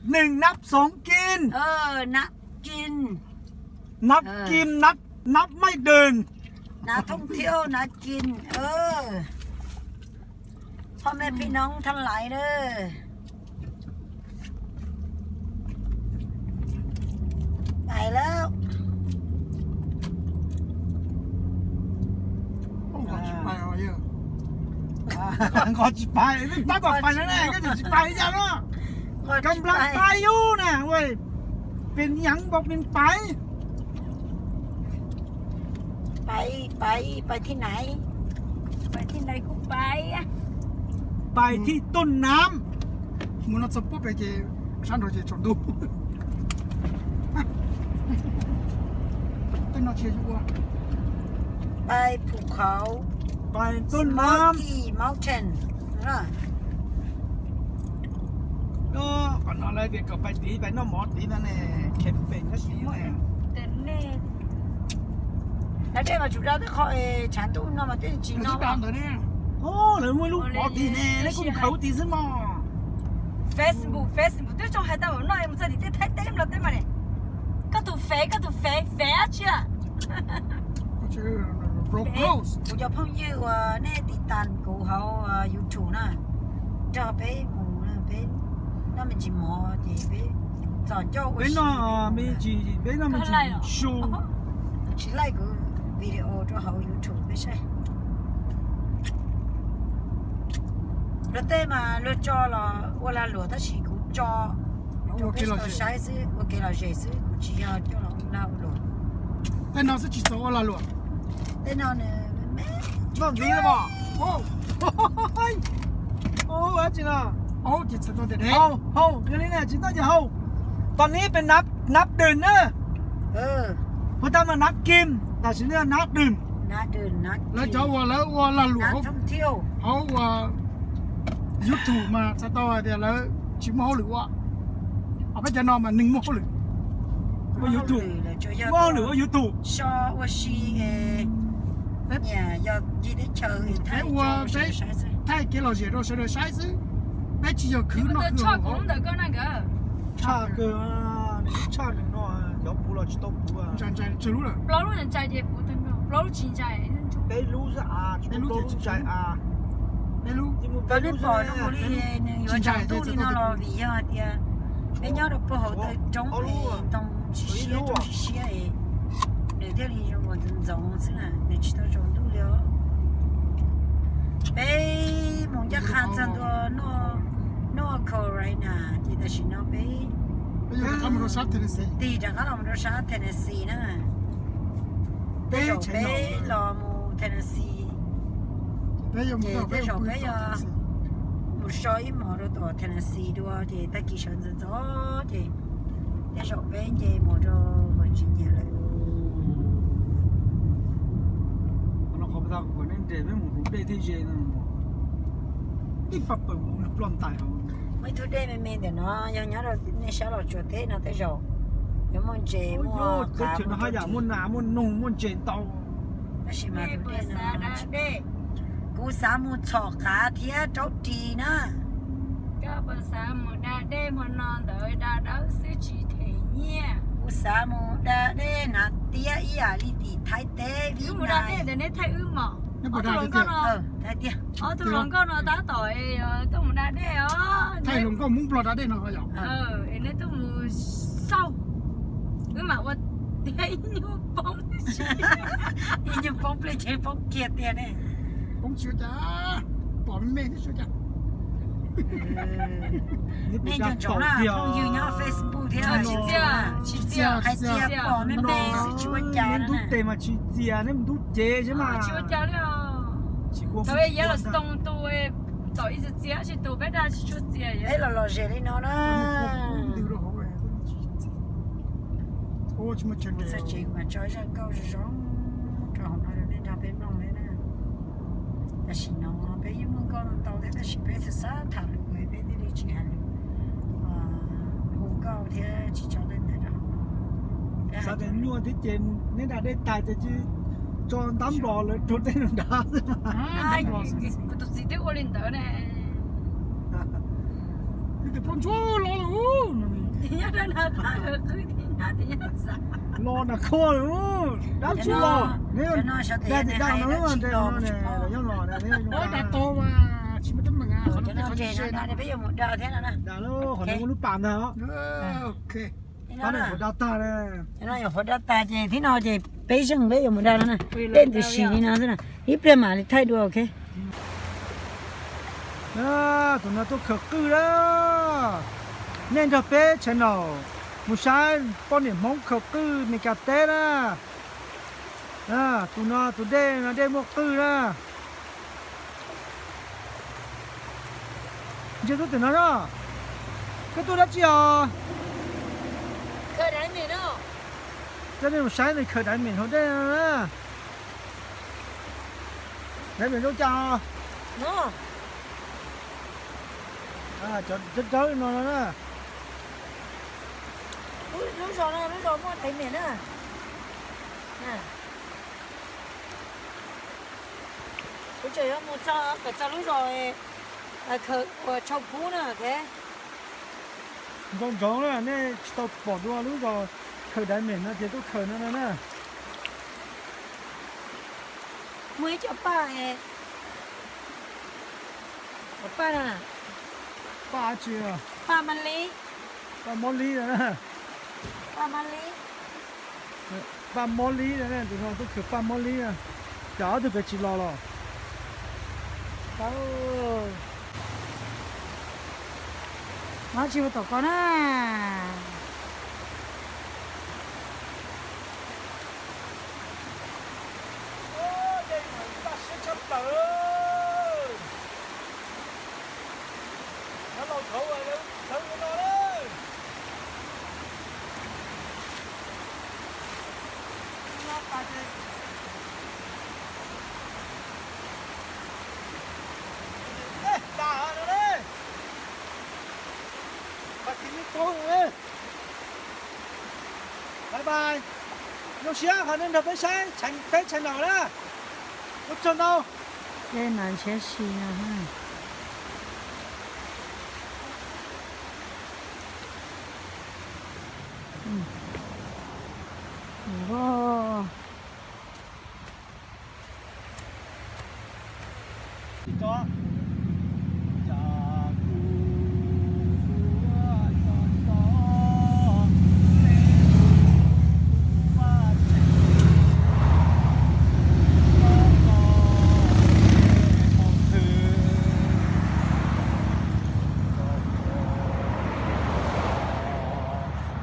Nws nab xoov kim. Nab kim. Nab kim, nab, nab maj dwm. Nab thooj thiab nab kim. Phoj mej pij noob thaj lais na. Pais lawm. Nqos tsis pais, tab tom pais no ne, koj tsis pais li cas na. Kam nplas pais yub na, ua pes yam npaum pes pais. Pais, pais, pais thi nais. Pais thi nais kuj pais. Pais thi tuj nam. Mus no txog puag pem ces sab nraud ces tsaus ntuj. Tej no tsis yog ua. Pais phum khauv. Pais tuj nam. Smoky Mountain. Qhov no lawv tias kom pais tid, pais noj mov tid no ne, camping tab sis lawv dej mas tsuas rau tej qho tshav ntuj no mas tej tsis no ntawd ne. Lawv muaj ib lub mov tid ne, nej kuj mus khaws tid xwb mog. Facebook, Facebook twb tso hais tau no mus txog tim tej Thaib teb Nplog teb mas ne. Koj tus fev, koj tus fev, fev dab tsi? Kuv cov phooj ywg uas nej tiv tas kuv hauv YouTube na, nrog peb mus, peb noj me ntsis mov ces peb txom ncauj ua si, peb noj me ntsis, peb noj me ntsis su. Tsis laij kuv video rau hauv YouTube peb saib. Luag tej mas luag tso los ua lag luam tab sis kuv tso rau peb tau saib xwb, ua kev lom zem xwb, kuv tsis yog coj los ua lag ua luam. Tej no xwb tsis txaus ua lag luam. Tej no noj ntxiv los. Hau, yog li na tsis toj ces hau. Tos neb pem nab dwm na. Puas tau mas nab kim, tam sim no nab dwm. Lawv cov uas lawv ua lag luam hauv ua YouTube mas txhais tau hais tias lawv tsis muaj hauj lwm ua. Peb cov no mas neeg muaj hauj lwm, muaj YouTube, muaj hauj lwm ua YouTube. So ua si, peb ua, peb thaij kev lom zem rau sawv daws saib xwb. Peb tsis yog khwv noj khwv haus. Tshaj kawg, nws tshaj nws no, cov puv los tsis tau puv. Ntsais ntsais tsawg lub lawm? Plaub lub ntshai ces puv tag nrho, plaub lub tsis ntshai. Peb lub xwb, peb lub ntshai. Peb lub, peb lub pom no li nws yuav tsaus ntuj li no los vim yog hais tias peb nyob rau puag hauv taw roob es ntoo sib siab, roob sib siab es nws thiaj li zoo ua ntxoov ntxoov xwb na, nws tsis tau tsaus ntuj li os. Peb mus ncaj qha txog ntua North Carolina ces tam sim no peb tig rov qab los rau sab Tennessee na. Tej zaum peb los mus Tennessee, ces tej zaum peb yuav mus so ib hmos rau tom Tennessee dua ces tag kis sawv ntxov ntxov ces tej zaum peb nce mus rau Virginia lawm. Muaj ib tug dej me me ntawm no yog nyob rau nej sab Los Tsuas teb no tej zaum yuav muaj ntses, muaj qav, muaj nas, muaj noog, muaj ntses ntau. Tab sis mas kuv xav mus txhom qav thiab raub ris na. Koj puas xav mus da dej hmo no ntawd da dawb xwb tsis them nyiaj? Kuv xav mus da dej hnav tiab ib yam li tim Thaib teb. Wb mus da dej ntawd neb thaij wb mos. Ob tug hluas nkauj no, ob tug hluas nkauj no tab tom tuaj mus da dej os. Thaij hluas nkauj Hmoob Nplog da dej no yom. Es neb tuaj mus xauj, wb mam ua tiag ib nyuag poob. Ib nyuag poob pliag ces poob kiag tiag ne. Poob tsis ua cas, pom me me thiab tsis ua cas. Nej nco ntsoov na, phooj ywg nyob Facebook thiab tsis txiaj, tsis txiaj, hais tias pom me me xwb tsis ua cas. Neb ntub tes mas tsis txiaj, neb ntub cev xwb mas tsis ua cas li. Thaum Yellowstone tus txaus ib txhia txiaj, tsis tus peb dag tsis tshua txiaj. Peb los lom zem li no na. Txog tsev mas tso zaj nkauj zoo zoo rau hauv no rau nej nrog peb mloog thiab na. Tam sim no peb yeej muaj nkauj ntau thiab tab sis peb xav xav tham lus peb thiaj li tsis hais lus, hu nkauj thiab tsis tso tej ntawd rau hauv no. Xav tias nyuaj thiab ces neb da dej tas ces tso ntab nplos lawv rau tej nrad xwb. Kuv tus txiv twb ua li ntawd ne. Tus poj ntsuab los lawm. Los nram khuaj lawm, dab tsi los, neb dag tias dag no, neb nyob no, neb dag to mas tsis muaj teeb meem, qhov no peb yuav mus dag thiab no, dag lub, qhov no muaj lub pas ntag os. Qhov dag tag, qhov dag tag ces thib no ces peb zeej peb yuav mus dag no na, tej ntws sim li no xwb na, ib pliag mam li thaij dua, ok. Tus no tuaj khaws qwj na, nej nrog peb channel mus saib poj niam Hmoob khaws qwj Meskas teb na. Tus no tus dej no dej muaj qwj na. Ntsia tuaj tim no na. Koj tuaj dab tsi os? Coj nej mus saib nws khaws daiv mem hauv dej no na. Daiv mem zoo cas? Cov dawb dawb no no na. Lub zos no lub zos muaj daiv mem na. Kuv tseem yuav mus txog kom txog lub zos khaws uas Tshau Kub na. Ntsoov ntsoov na, nej tsis tau pom dua lub zos khaws daiv mem no ces tuaj khaws no no na. Muaj ib co paj, paj no, paj dab tsi? Paj Mab Lib. Paj Mob Lib no na. Paj Mab Lib. Paj Mob Lib no, tus no tuaj khaws Paj Mob Lib. Cas ob tug pem tsis los los? Nov tsis ua tom ko na. Siab tshaj plaws. Nyob laus thaud sawv no na. Bye bye. Zoo siab qhov nej nrog peb saib peb channel na. Ua tsaug ntau. Dej mas ntshiab si no.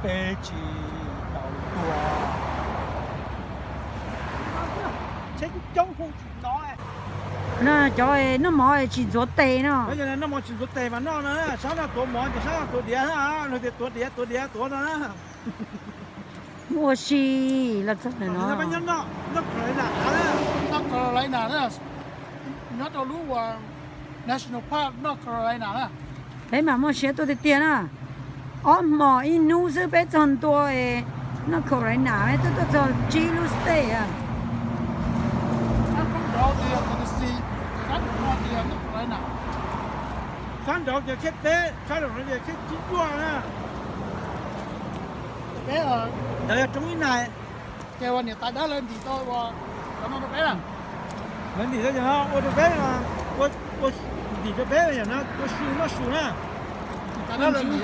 Peb tsis tau tuaj. Tsheb coob coob hu tsis nov. No cov noj mov tsis ntxuav tes no. Noj mov tsis ntxuav tes mas noj no, sab no tuav mov ces sab no tuav diav, luag tias tuav diav tuav diav tuav no na. Muaj ua si los txog ntawm no. North Carolina, nyob rau lub uas National Park North Carolina na. Peb mas muaj siab tuaj tiag tiag na. Ob hmos ib hnub xwb peb txog ntua North Carolina, peb twb tuaj txog tsib lub state. Sab nraud tias Tennessee, sab nraud no tias North Carolina. Sab nraud tias khej peb, sab nraud no tias khej tsib cuaj na. Peb ntawd yog roob ib nai. Ces ua niam tais dab lawv ntim tau ua cov no rau peb na. Lawv ntim tau cov no ua rau peb, ua ntim rau peb yam no ua su noj su na. Niam tais dab lawv ntim.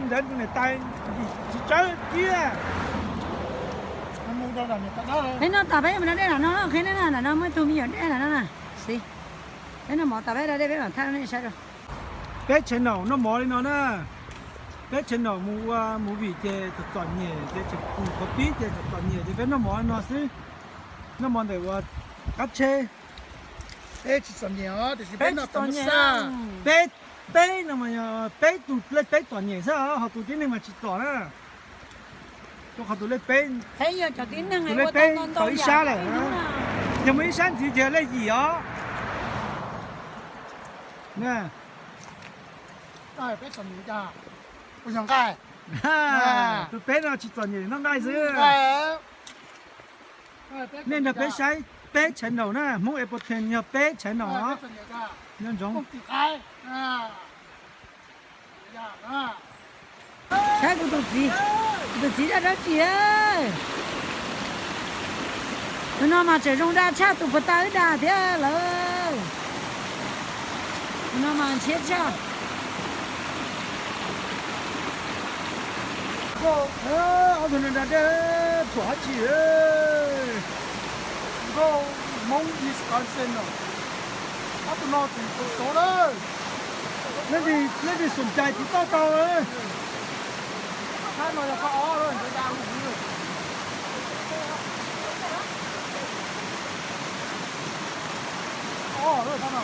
Ntawd niam tais ntim tsis tsawg tiag. Peb noj tas peb mus da dej nram no, qhia nej na, nram no muaj ib tug me nyuam dej nram no na. Xib, peb noj mov tas peb da dej peb mam thaij rau nej saib. Peb channel noj mov li no na. Peb channel mus ua movie ces txom txom nyem ces tseem mus qhov pib ces txom txom nyem ces peb noj mov li no xwb. Noj mov ntawm ua qab tsheb. Peb tsis txom nyem os, tiam sis peb noj tau muab sab. Peb, peb no mas yog peb tus lej peb txom nyem xwb os, ho tus tib neeg mas tsis txom na. Rau qhov tus lej peb, tus lej peb tau ib sab lawm. Yog muaj ib sab ntxiv ces lej yim os. Tus peb no tsis txom nyem noj nqaij xwb. Nej nrog peb saib peb channel na, Hmoob Apple Ten yog peb channel os. Nco ntsoov. Yam na, Saib kuv tus txiv, kuv tus txiv daj dab tsi. Tus no mas tseem zoo daj tshaj tus puag ta wb dag thiab lawm. Tus no mas ntshiab tshaj. Ob tug no da dej txhuam dab tsi? Nkauj Hmoob Wisconsin no. Ob tug no tseem txaus xov na. Leej twg xom cai tiv toj tau. Thab no yog phaj ob lawm, da da lug. Ob lawm thab no.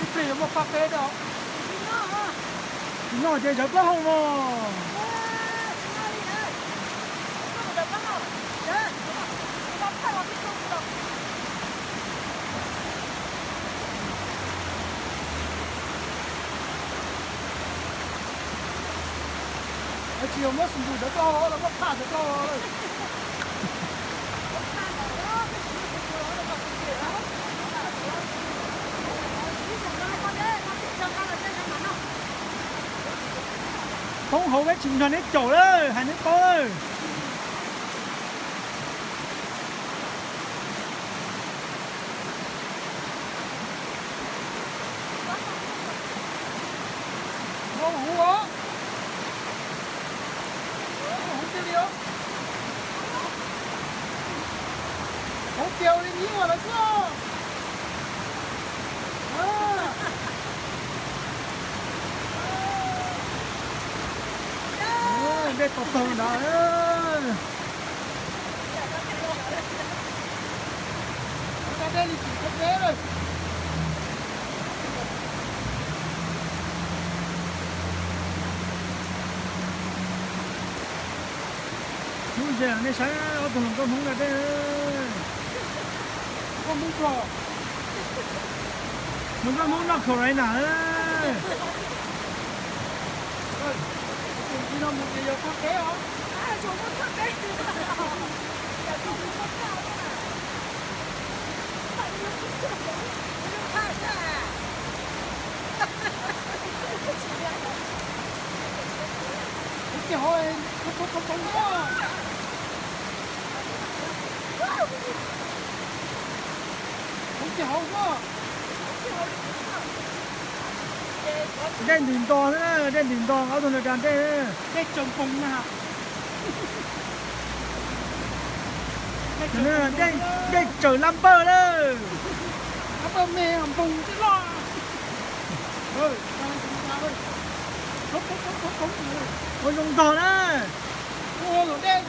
Ib pliag yuav muaj phaj peb da. Tsis noj ces zawv plaub hau no. Tsis yog muab xum tus cov koj los muab phaj cov koj lawm. Poob hauv peb tsis nrog neb caum lawm, hais neb paub lawm. Huv os. Huv tiag li os. Huv tiag li nyuaj lawm xwb. Dej tau taug ntawd. Hnub no nej saib ob tug hluas nkauj Hmoob da dej. Hluas nkauj Hmoob North Carolina. Dej ntws nto xwb na, dej ntws nto, ob tug no da dej. Dej tsaws npoos na. Dej tsaws lab npawj lawm. Lab npawj me npoos tib loj. Ua zoo ntog na. Ua luam dej,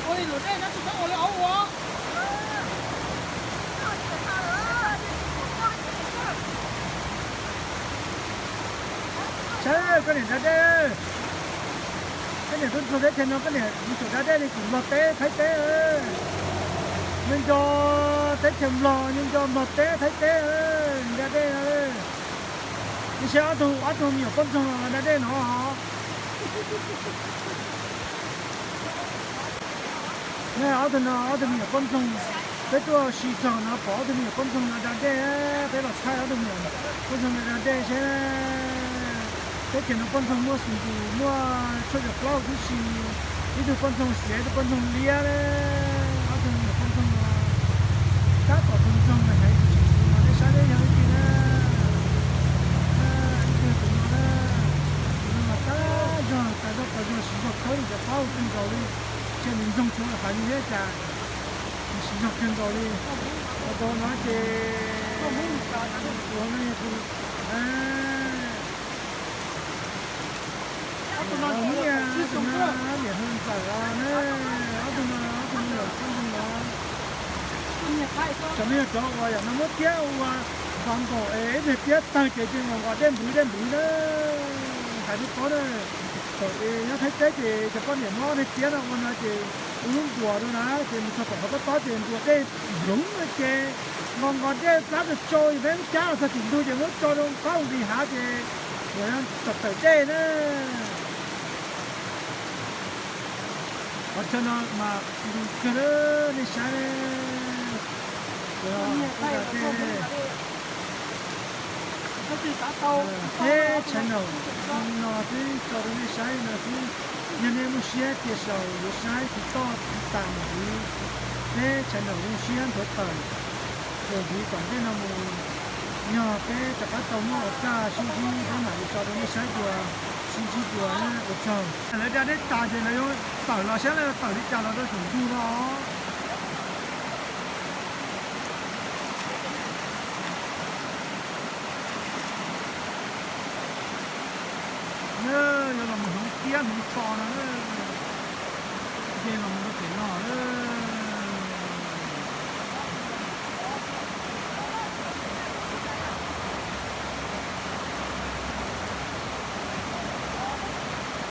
ua li luam dej nab tsis txhob ua li aub ua. Saib koj niam da dej. Koj niam tuaj txog teb chaws no koj niam mus caum da dej li kuv Nplog teb Thaib teb. Nyob nco teb chaws Nplog, nyob nco Nplog teb Thaib teb da dej no. Nej saib ob tug, ob tug me nyuam poj ntxoog no da dej no. Ob tug no ob tug me nyuam poj ntxoog, peb tuaj si txog no pom ob tug me nyuam poj ntxoog no da dej, peb los thaij ob tug me nyuam poj ntxoog no da dej seb. Teb chaws no poj ntxoog muaj xus ntus, muaj tshuaj yos plaub huv tib si, ib tug poj ntxoog xiav, ib tug poj ntxoog liab na. Ob tug me nyuam poj ntxoog no tab tom tus ntxoog na, hais tsis tshua tau, nej saib peb yog ib tug na, ib tug tus no na, tus no mas tab zog tas zog tas zog siv zog khawb li cov plaub kawg nkaus li, ntshe nws ntxoog tsis haum li thiab cas, nws siv zog kawg nkaus li. Ua rau no ces tus no yog tus, ob tug no niam hluas ntxawm na, ob tug no ob tug me nyuam poj ntxoog no. Cov no yog cov uas yam no muab tiab ua npam nkaus es ib pliag tiab tawg ces ces nqos nqos dej npwv dej npwv na. Hais nej paub na, thaum nyob Thaib teb ces cov poj niam muab ob niag tiab no ua no ces ua lub npuas rau na, ces mus txog tom qhov tob tob ces npuas dej nploov na ces nqos nqos dej plab tsau tsau, peb muab cab los txog tim ntug ces muab tso rau qab nqis hav ces tawm tawm dej na. Qhov chaw no mas ntu kawg na, nej saib. Teb channel no Xwb tso rau nej saib no xwb. Yog nej muaj siab tias xyaum yuav saib tsis toj tsis tas mus ntxiv, peb tshaj nraum zoo siab nthuav tawm, tawm ntxiv tom ntej no mus. Yog peb rov qab tau muaj ua kaj sib ntsib, peb mam li tso rau nej saib dua, sib ntsib dua, ua tsaug. Lawv da dej tas ces lawv yuav tawm los saib lawv yuav tawm li cas los rau saum ntug no. Yuav los mus hloov tiab hloov tsho no, ces los mus rau pem no.